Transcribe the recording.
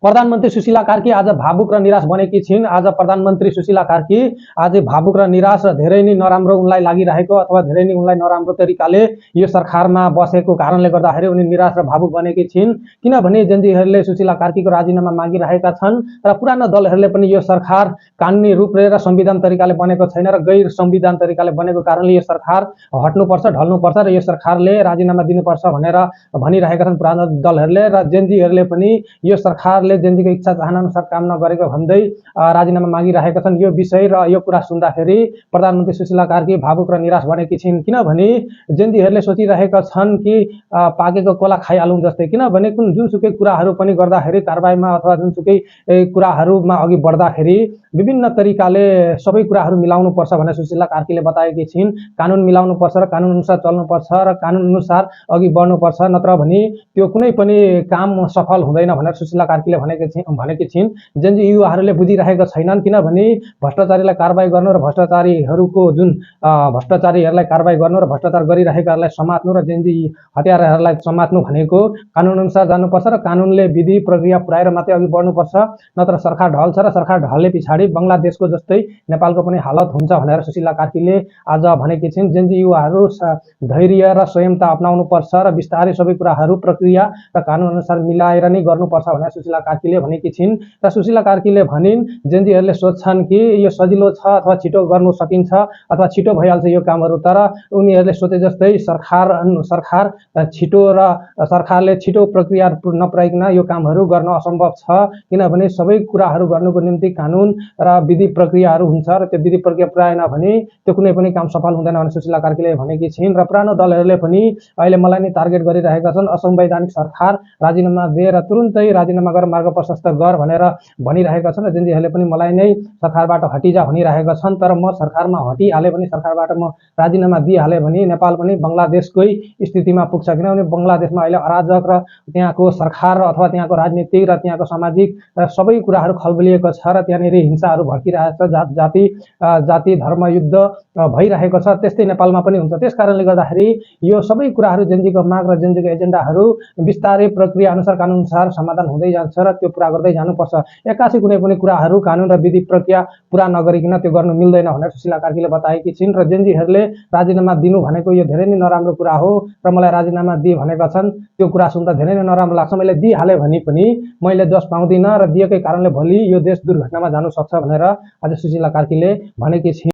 प्रधानमन्त्री सुशीला कार्की आज भावुक र निराश बनेकी छिन्। आज प्रधानमन्त्री सुशीला कार्की आज भावुक र निराश र धेरै नै नराम्रो उनलाई लागिरहेको अथवा धेरै नै उनलाई नराम्रो तरिकाले यो सरकारमा बसेको कारणले गर्दाखेरि उनी निराश र भावुक बनेकी छिन्। किनभने जेनजीहरूले सुशीला कार्कीको राजीनामा मागिरहेका छन् र पुरानो दलहरूले पनि यो सरकार कानुनी रूपले र संविधान तरिकाले बनेको छैन र गैर संविधान तरिकाले बनेको कारणले यो सरकार हट्नुपर्छ, ढल्नुपर्छ र यो सरकारले राजीनामा दिनुपर्छ भनेर भनिरहेका छन् पुरानो दलहरूले। र जेनजीहरूले पनि यो सरकारले जेनजीको इच्छा चाहना अनुसार काम नगरेको भन्दै राजीनामा मागिरहेका छन्। यो विषय र यो कुरा सुन्दाखेरि प्रधानमन्त्री सुशीला कार्की भावुक र निराश बनेकी छिन्। किनभने जेनजीहरूले सोचिरहेका छन् कि पाकेको कोला खाइहालौँ जस्तै। किनभने जुनसुकै कुराहरू पनि गर्दाखेरि कारबाहीमा अथवा जुनसुकै कुराहरूमा अघि बढ्दाखेरि विभिन्न तरिकाले सबै कुराहरू मिलाउनुपर्छ भनेर सुशीला कार्कीले बताएकी छिन्। कानुन मिलाउनुपर्छ र कानुन अनुसार चल्नुपर्छ र कानुन अनुसार अघि बढ्नुपर्छ, नत्र भने त्यो कुनै पनि काम सफल हुँदैन भनेर सुशीला कार्कीले भनेकी छिन्। जेनजी युवाहरूले बुझिरहेका छैनन्। किनभने भ्रष्टाचारीलाई कारबाही गर्नु र भ्रष्टाचारीहरूको जुन भ्रष्टाचारीहरूलाई कारबाही गर्नु र भ्रष्टाचार गरिरहेकाहरूलाई समात्नु र जेनजी हत्याराहरूलाई समात्नु भनेको कानुन अनुसार जानुपर्छ र कानुनले विधि प्रक्रिया पुर्याएर मात्रै अघि बढ्नुपर्छ, नत्र सरकार ढल्छ र सरकार ढल्ने पछाडि बङ्गलादेशको जस्तै नेपालको पनि हालत हुन्छ भनेर सुशीला कार्कीले आज भनेकी छिन्। जेनजी युवाहरू धैर्य र संयमता अपनाउनुपर्छ र बिस्तारै सबै कुराहरू प्रक्रिया र कानुन अनुसार मिलाएर नै गर्नुपर्छ भनेर सुशीला कार्कीले भनेकी छिन्। र सुशीला कार्कीले भनिन् जेनजीहरूले सोध्छन् कि यो सजिलो छ अथवा छिटो गर्नु सकिन्छ अथवा छिटो भइहाल्छ यो कामहरू, तर उनीहरूले सोचे जस्तै सरकार छिटो र सरकारले छिटो प्रक्रिया नपुर्याइकन यो कामहरू गर्न असम्भव छ। किनभने सबै कुराहरू गर्नुको निम्ति कानुन र विधि प्रक्रियाहरू हुन्छ र त्यो विधि प्रक्रिया पुर्याएन भने त्यो कुनै पनि काम सफल हुँदैन भनेर सुशीला कार्कीले भनेकी छिन्। र पुरानो दलहरूले पनि अहिले मलाई नै टार्गेट गरिरहेका छन्, असंवैधानिक सरकार राजीनामा दिएर तुरुन्तै राजीनामा गरेर मार्ग प्रशस्त गर भनेर भनिरहेका छन्। र जेनजीहरूले पनि मलाई नै सरकारबाट हटिजा भनिरहेका छन्। तर म सरकारमा हटिहालेँ भने, सरकारबाट म राजीनामा दिइहालेँ भने नेपाल पनि बङ्गलादेशकै स्थितिमा पुग्छ। किनभने बङ्गलादेशमा अहिले अराजक र त्यहाँको सरकार अथवा त्यहाँको राजनीतिक र त्यहाँको सामाजिक सबै कुराहरू खलबलिएको छ र त्यहाँनिर हिंसाहरू भड्किरहेको छ, जाति धर्म युद्ध भइरहेको छ। त्यस्तै नेपालमा पनि हुन्छ। त्यस कारणले गर्दाखेरि यो सबै कुराहरू जेनजीको माग र जेनजीको एजेन्डाहरू बिस्तारै प्रक्रिया अनुसार कानुन अनुसार समाधान हुँदै जान्छ र त्यो पुरा गर्दै जानुपर्छ। एक्कासी कुनै पनि कुराहरू कानुन र विधि प्रक्रिया पुरा नगरिकन त्यो गर्नु मिल्दैन भनेर सुशीला कार्कीले बताएकी छिन्। र जेनजीहरूले राजीनामा दिनु भनेको यो धेरै नै नराम्रो कुरा हो र मलाई राजीनामा दिए भनेका छन्। त्यो कुरा सुन्दा धेरै नै नराम्रो लाग्छ। मैले दिइहालेँ भने पनि मैले जस पाउँदिनँ र दिएकै कारणले भोलि यो देश दुर्घटनामा जानु सक्छ भनेर आज सुशीला कार्कीले भनेकी छिन्।